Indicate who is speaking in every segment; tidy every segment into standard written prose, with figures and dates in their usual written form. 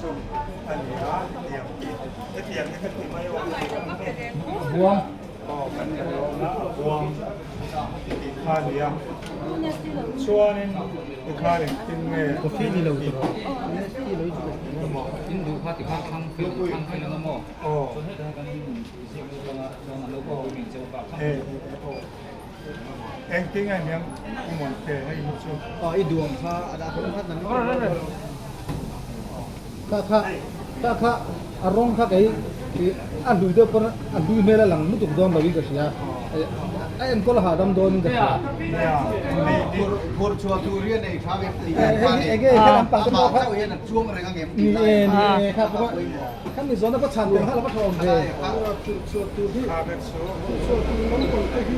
Speaker 1: chu a ni a, hetiang hi hetiang hi ka ti mai awm
Speaker 2: Buang.
Speaker 1: Aw kan la dawn a, a buang tih kha a ni a. Chuanin tikhan engtin nge
Speaker 2: Coffee ni lo tur aw.
Speaker 1: Emaw.
Speaker 3: In duh kha tikhan thlang fel thlang fel ang maw?
Speaker 1: Aw.
Speaker 3: Chuan hetah hian kan ziak lut ang a, chuan an lo pawh min cheu bak thlang.
Speaker 1: E e aw. Engtin nge niang i mawn te hei hi chu.
Speaker 2: Aw i duang kha a dah hlawm khat nang. Kha kha kha kha a rawng kha kei a hlui deuh pawn a hlui hmel a lang lutuk dawn lo in ka hria. A enkawl a hahdam dawn in ka hria.
Speaker 4: Phur chhuah tur hi a nei tha ngem tih hian kha ni.
Speaker 2: Enge kha lampang te pawh kha.
Speaker 4: Amah chauh hian a chuang reng a ngem
Speaker 2: tih lai. Ni e ni e kha pawh kha mi zawn a va chhan tel kha la va tha awm ve.
Speaker 5: Phur chhuah tur hi phur chhuah tur lampang te hi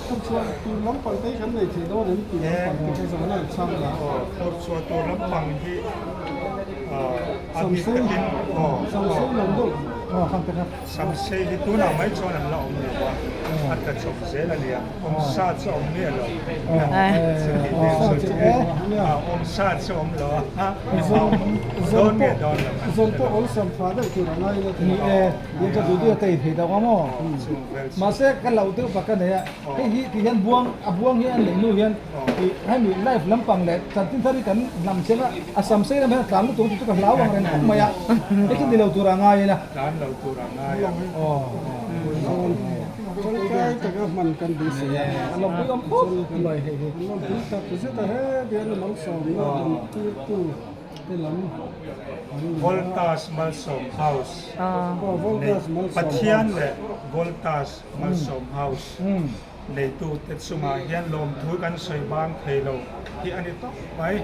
Speaker 5: phur chhuah tur lampang te hi kan nei thei dawn em tih lampang te kha zawn a in chhang la.
Speaker 1: Phur chhuah tur lampang hi a bik takin aw.
Speaker 5: Samsei lam deuh.
Speaker 2: Aw khang te kha.
Speaker 1: Samsei hi tunah mai chuan an la awm lo a, a tla chawp zel a nia. Awm sa chu awm miah lo. Awm sa chu awm lo a, dawn nge dawn lo.
Speaker 5: Zawn pawh awlsam tha deuh tur a ngai la thei.
Speaker 2: Ni e, in ka duh duh a tei thei deuh ang maw? Mahse ka loh deuh bak a nei a, hei hi ti hian buang a buang hi an lei hnu hian ih hemi life lampang leh chanchin thar hi kan hnam cheng a, a samsei lam hian a tlan lutuk chu ka hlau ang reng khawp mai a, hei chu ni lo tur a ngai ila.
Speaker 1: Tlan lo tur a ngai a.
Speaker 5: Tangkai taka hman kan beisei a.
Speaker 2: A lawmpui awm khawp mai hei hi.
Speaker 5: An lawmpui tak zet a he bian malsawmna dam tirtu te lam an ni a.
Speaker 1: Voltas Malsawm House Pathian leh Voltas Malsawm House neitute chungah hian lawmthu kan sawi bang thei lo hi a ni tawp mai.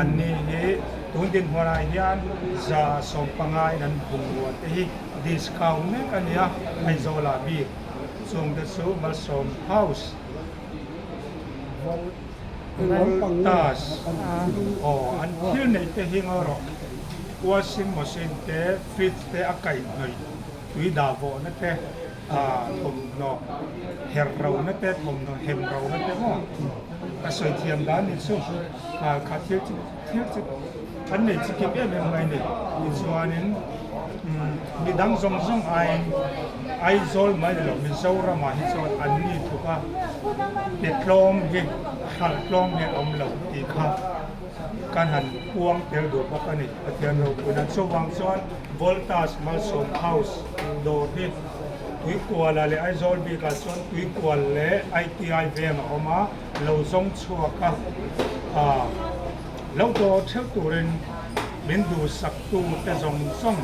Speaker 1: Anni hi tun dinhmunah hian 150 in an bungrua te hi discount mek a ni a, Aizawlah bik chungte chu Malsawm House, Voltas aw an thil neih te hi ngaw rawh, washing machine te, fridge te a kaihhnawih tui dah vawhna te, Thawmhnaw her rona te, thawmhnaw hem rona te maw ka sawi thiam dan ni chu kha thil chu thil chu an nei chi kip em em mai ni. Tichuanin midang zawng zawng aiin Aizawl mai ni lo Mizoramah hi chuan an ni tluk a, pe tlawm hi hralh tlawm hi an awm lo tih kha kan han puang tel duh bawk a ni Pathian ropuina. Chuvang chuan Voltas Malsawm House dawr hi Tuikuala leh Aizawl bikah chuan Tuikual leh ITI veng a awm a, lo zawng chhuak a, lo dawr theuh turin min duhsaktu te zawng zawng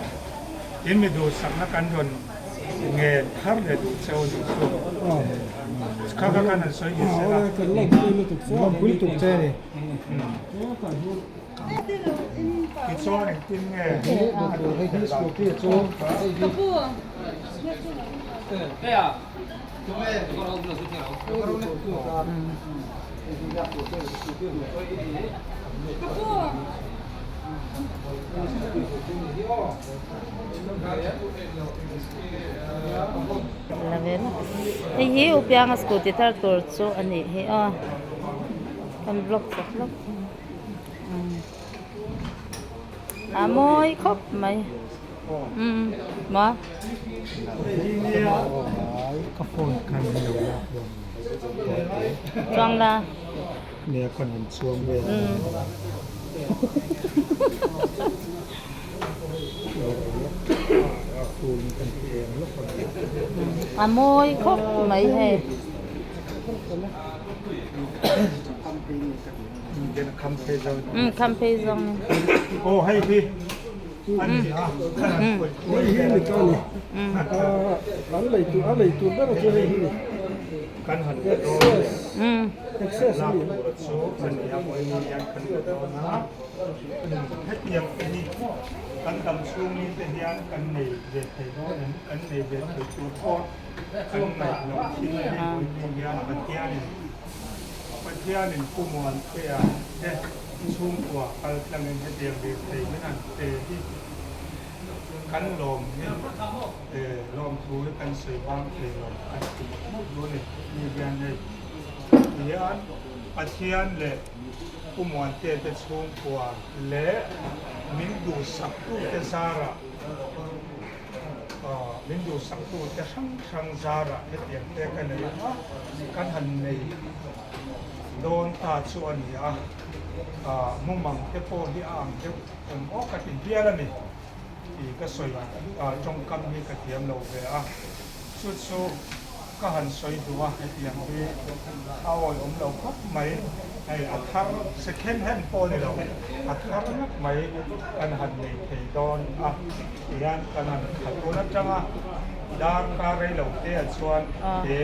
Speaker 1: in mi duhsakna kan rawn ngen thar leh duh cheu a nih chu. Kha kha khan an sawi ni sela.
Speaker 2: Lawmpui lutuk che a ni.
Speaker 1: Tichuan engtin nge
Speaker 2: Hei hi scooty chu hei hi.
Speaker 6: Hei hi u Pianga scooty thar tur chu a nih hi aw kan vlog chak hlawk. A mawi khawp mai umm maw.
Speaker 1: Ka phone khan min lo lak dawn
Speaker 6: Chuang la.
Speaker 1: Nia kan han chuang vel.
Speaker 6: A mawi khawp mai hei. Umm kham phei zawng ni.
Speaker 1: Aw hei hi a ni a.
Speaker 5: Hei hi ni ta ni. An lei tur a lei tur ber chu hei hi ni.
Speaker 1: Kan han
Speaker 5: Excess. Excess a ni.
Speaker 1: Chu a ni a mawi hian kan la dawn a. Hetiang te hi kan dam chhungin te hian kan nei ve thei dawn em? Kan nei ve thei tur pawh kan ngaih loh thil hi vawi hian Pathianin Pathianin Pu Muantea te chhungkua kal tlangin hetiang lir thei min han pe hi kan lawm hi lawmthu hi kan sawi vang thei lo kan ti mawlh mawlh dawn a ni. Ni hian hei tihian Pathian leh. Pu Muantea te chhungkua leh min duhsaktute zarah min duhsaktute hrang hrang zarah hetiang te ka nei a, kan han nei dawn ta chu a ni a, mumang te pawh hi a ang deuh awm awk a ti hial a ni tih ka sawi tawngkam hi ka thiam lo ve a, chu chu ka han sawi duh a, hetiang hi a awihawm lo khawp mai, hei a thar second hand pawh a ni lo, a thar ngawt mai kan han nei thei dawn a, tihian kan han khat tun atanga darkar rei lo te ah chuan he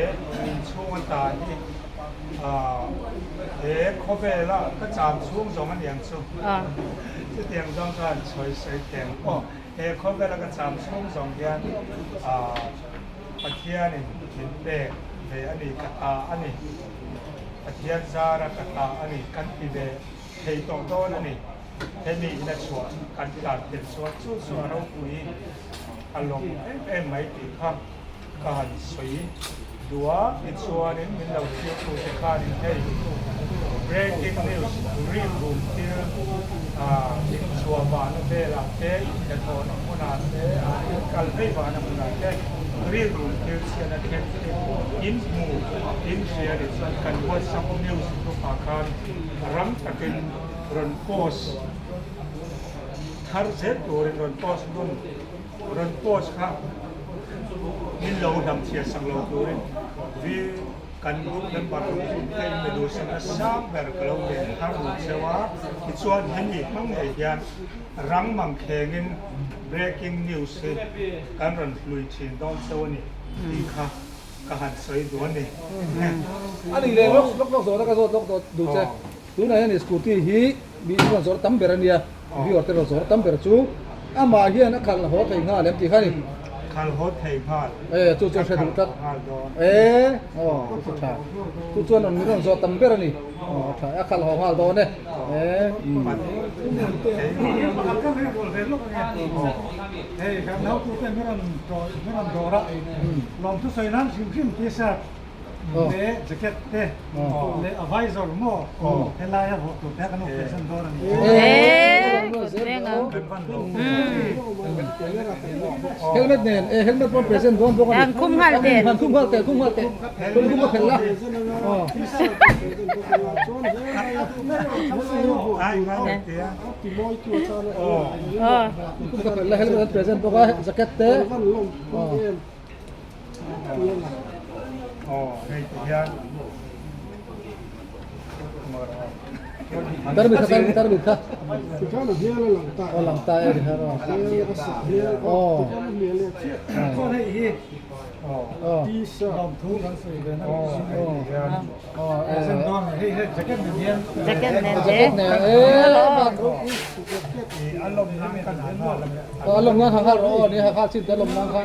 Speaker 1: inchhung ata hi he khawvela ka cham chhung zawng a niang chu, chutiang zawng khan sawi sawi teng aw. He khawvela ka cham chhung zawng hian Pathianin min pek ve a ni, ka ta a ni. Pathian zara ka ta a ni, kan ti ve thei tawh dawn a ni. Hemi ina chhuah kan tlan tel chuan chu chu a ropui a lawm em em mai tih kha ka han sawi duh a, tichuanin min lo thirtute khanin hei breaking news rilrum thil in chhuah vahna velah te, inhnathawhna hmunah te, inkal vei vahna hmunah te rilrum thil chhiatna thleng te in hmu in hria nih chuan kan WhatsApp news group ah khan rang takin rawn post thar zel turin rawn post nawn Rawn post kha min lo hlamchhiat sak lo turin vi kan group member ho chu ka inbe duhsak na sang ber ka lo ven thar duh cheu a, tichuan hemi hmang ngei hian rang mang khengin breaking news hi kan rawn hlui thin dawn cheu a ni tih kha ka han sawi duh a ni.
Speaker 2: A nih leh lawk lawk lawk zawhna ka zawt lawk duh che. Tunah hian scooty hi mi chuan zawrh tam ber a nia, viewer te erawh zawrh tam ber chu amah hian a khalh haw thei nghal em tih kha a ni.
Speaker 1: Khalh haw thei nghal.
Speaker 2: E chu chu hre duh tlat. E aw chu chu tha. Chu chuan rawn min rawn zawh tam ber a ni. Aw tha a khalh haw nghal dawn e. E umm.
Speaker 5: Hei kan hotute min rawn min rawn dawr a, lawmthu sawi nan hrim hrim t-shirt. leh jacket te leh a visor maw helaia vuah tur te kha kan operation dawn a ni.
Speaker 2: Helmet nen eh helmet pawh present dawn bawk a ni.
Speaker 6: Han khum nghal teh.
Speaker 2: Han khum nghal teh khum nghal teh. Khum khum a phelh la. Khum ka phelh la helmet an present bawk a jacket te. Tarmit kha tarmit tarmit kha. Aw lang ta e kha ro. Aw. Aw.
Speaker 6: Jacket nen te.
Speaker 2: Aw lawm nan ha ro ni ha kha chin te lawm nan kha.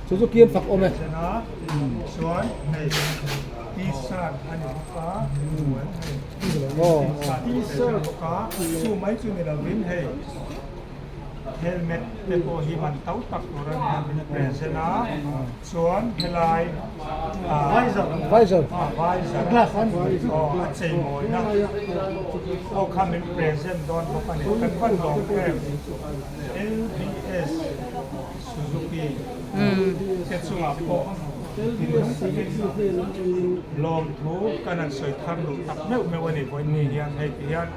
Speaker 2: Suzuki an fak awm e.
Speaker 1: Helmet te pawh hi man to tak tur a nia min present a chuan helai visor
Speaker 2: visor
Speaker 1: visor a chei mawina pawh kha min present dawn bawk a ni kan van lawm em LBS Suzuki te chungah pawh lawmthu kan han sawi thar duh tak meuh meuh a ni vawiin ni hian hei ti hian.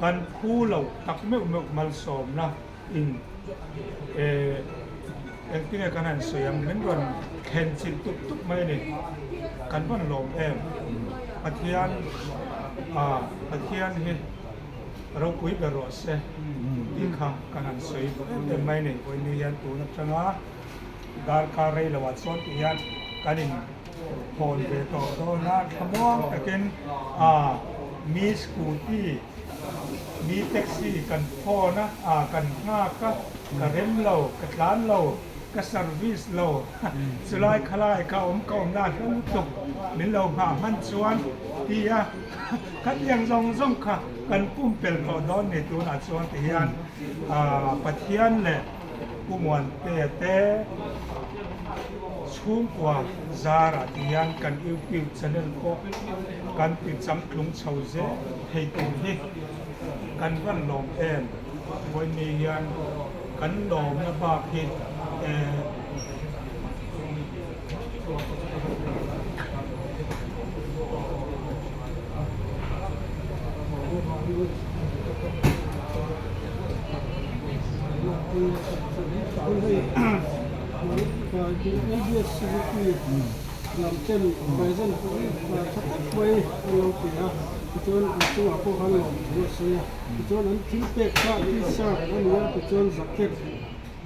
Speaker 1: Kan phu lo tak meuh meuh malsawmna in engtinge kan han sawi ang min rawn thlen chilh tup tup mai a ni. Kan rawn lawm em? Pathian Pathian hi ropui ber rawh se tih kha kan han sawi duh em em mai a ni. Vawiin hian tun atanga darkar rei loah chuan tih hian kan in hawn ve tawh dawn a, thlamuang takin aa mi scooty, mi taxi kan phone a, aa kan nghak a, ka rem lo, ka tlan lo, ka service lo, chulai khalai ka awm ka awm na hla lutuk min lo nghah hman chuan ti a, khatiang zawng zawng kha kan pumpelh tawh dawn ni tunah chuan ti hian aa Pathian leh Pu Muantea te. Chhungkua zarah ti hian kan YouTube channel pawh kan ti changtlung chho zel thei tur hi kan van lawm em. Vawiin hian kan lawmna bak hi eh.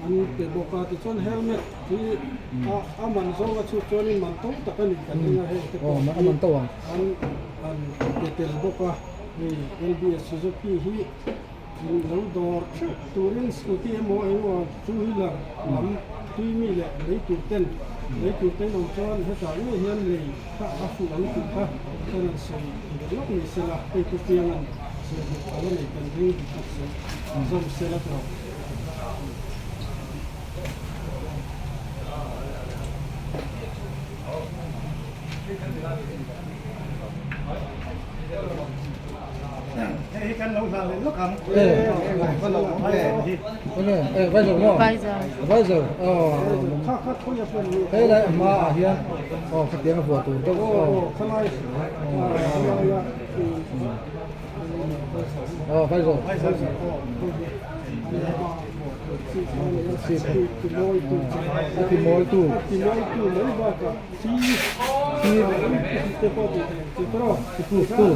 Speaker 7: An pe bawk a, tichuan helmet hi a man zawng a chhuk chuanin man to tak a ni kan ring a, heng te pawh hi an an pe tel bawk a, hei LBS Suzuki hi lo dawr theuh turin scooty emaw engemaw two wheeler lam tui mi leh lei tur ten lei tur te in awm chuan hetah ngei hian lei kha a fuh ang tih kha chuan an sawi belh lawk ni sela, hei chu piangan sawi belh a la nei kan ring bawk sawi zawm sela tawh.
Speaker 5: Hei hi kan lo hlah leh lawk ang.
Speaker 2: Hei lai a hma ah hian aw khatiang a vuah tur deuh aw. Aw visor. A ti mawi tu. Ti proof tu.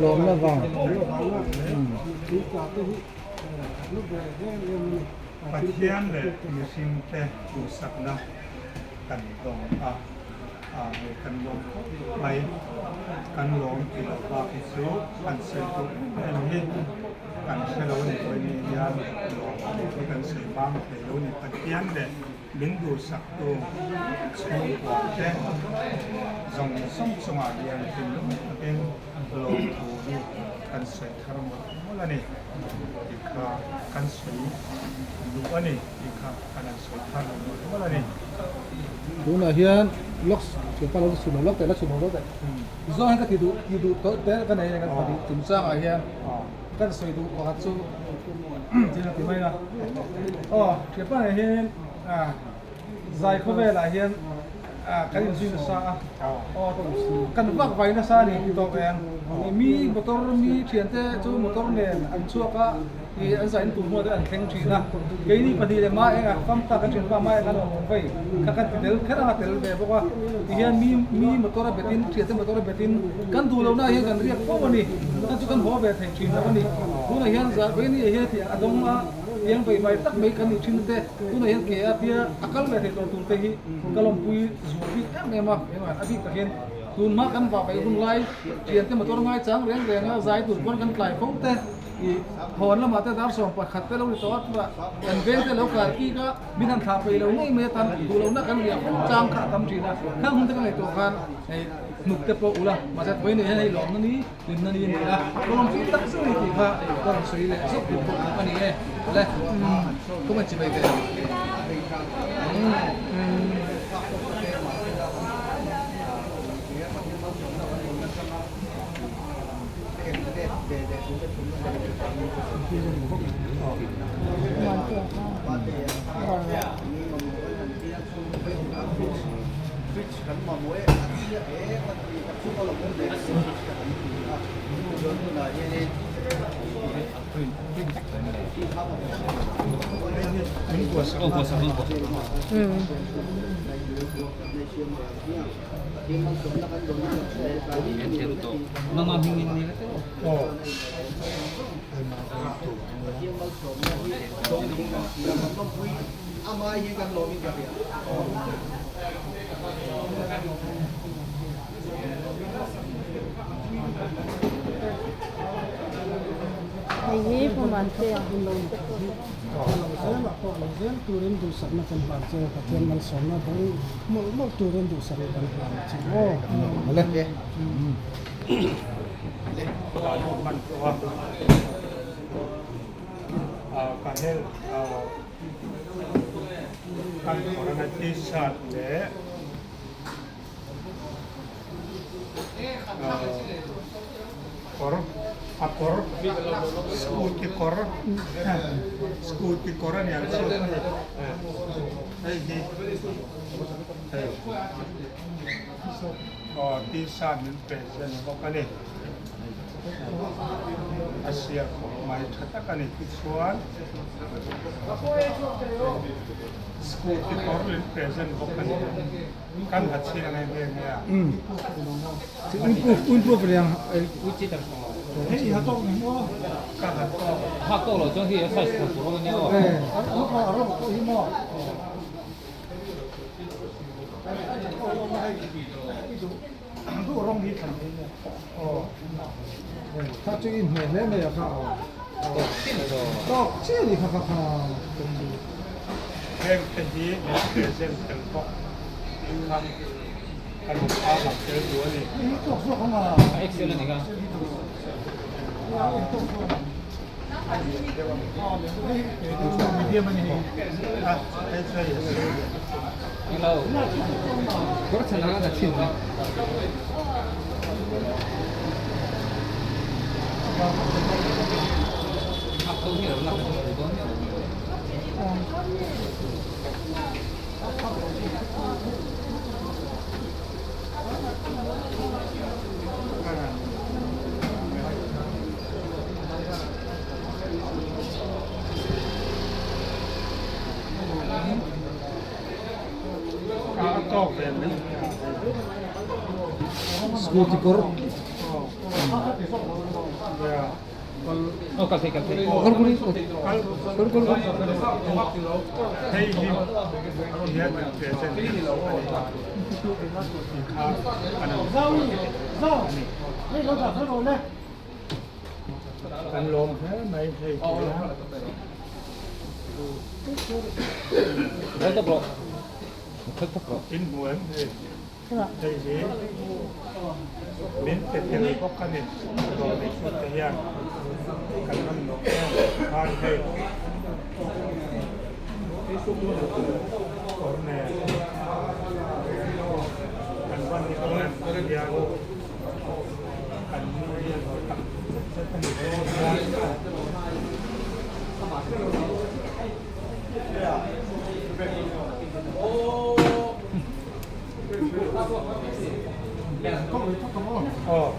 Speaker 2: Lawmna vang.
Speaker 1: Pathian leh mihringte duhsakna kan dawng a, hei kan lawm khawp mai. Kan lawm ti loh bak hi chu kan sawi duh em em hi. Kan hre lo ni pawhin ni hian lawm hi kan sawi bang thei lo ni. Pathian leh min duhsaktu chhungkua te zawng zawng chungah hian thinlung takin lawmthu hi kan sawi thar mawlh mawlh a ni tih kha kan sawi duh a ni tih kha kan han sawi thar mawlh mawlh a ni.
Speaker 2: Tunah hian lawk thianpa lo chhun lo lawk teh la chhun lo lawk teh. Zawng hian ka ti duh ti duh tawh te ka nei a kan pahnih chungchangah hian kan sawi duh pakhat chu thil a ti mai a. Aw thianpa nen hian zai khawvelah hian kan inzui nasa a, aw kan vak vai nasa a ni ti tawk eng mi motor mi thiante chu motor nen an chhuak a. Ih an zain tur hmuh te an thleng thin a, keini pahnih leh ma engah fam tak kan thian vang ma engah an awm awm vei kha kan ti tel kher anga tel ve bawk a, tihian mi mi motor a betin thiante motor a betin kan duh lohna ah hian kan riak fo a ni, kan chu kan haw ve thei thin lo a ni, tunah hian zah veini ah hian tih a dawng a piang vei vai tak mai kan nih thin te tunah hian ke a tia a kal ve thei tawh tur te hi ka lawmpui zual bik em em a, engah a bik takin tun hma kan vah veih hun lai thiante motor ngai chang reng reng a zai tur pawn kan tlai fo te. I hawn lamah te dar 11 te lo ni tawh a, chutah kan veng te lo kal kik a, min han thlah peih lo ngei mai atan duh lohna kan riah fo chang kha a tam thin a, khang hun te ka ngaihtuah khan hei hnuk te pawh ula, mahse vawi nei hian hei lawmna ni, hlimna ni a ni a, ka lawmpui tak zet a ni tih kha ka rawn sawi leh zawk tur pawh a ni e, le comment chi mai ve ang.
Speaker 6: Hei hi Pu Mantea.
Speaker 7: Zelah pawh lo zel turin duhsakna kan hlan che, Pathian malsawmna dang mawlh mawlh turin duhsakna kan hlan che aw.
Speaker 2: Awle.
Speaker 1: Ka hel kan corona t-shirt leh kawr a kawr scooty kawr scooty kawr a nia chu hei hi hei aw t-shirt min present bawk a ni a sial khawp mai tha tak a ni tichuan scooty kawr min present bawk a ni. Kan ha chhin ang em em a.
Speaker 2: Improve improve riang.
Speaker 5: Hei ha tawk ni maw?
Speaker 1: Ka ha tawk.
Speaker 3: Ha tawk lo chuan hi a size tha tur a nia aw.
Speaker 5: A rawng pawh hi maw? Duh rawng hi thlan thei nia.
Speaker 2: Aw. Kha chu in hmeh hle mai a kha aw. Tawk chiah ni kha kha kha.
Speaker 1: Heng te hi min present tel bawk tih kha ka rawn tarlang tel duh a ni.
Speaker 3: A excel a ni kha.
Speaker 1: A hei chu hei a sei.
Speaker 3: Englo. Kawr chhan anga ka chhin a. A tho hi lo lak a chu dawn miah lo.
Speaker 1: A tawk ve mai.
Speaker 2: Scooty kawr.
Speaker 3: Aw kal thei kal thei.
Speaker 2: Kawr kawr kawr kawr kawr.
Speaker 1: Hei hi hian min present a ni. Kha a ni. Kan lawm hle mai hei hi a.
Speaker 3: Kal tawp rawh. Kal tawp rawh.
Speaker 1: In hmu em hei. Hei hi min pe tel bawk a ni. Dawr nei chu te hian kan rawn lawm em khan hei kawr nen kan van ni em hian. Kan nu hi a lo tak zet zet a ni. Aw.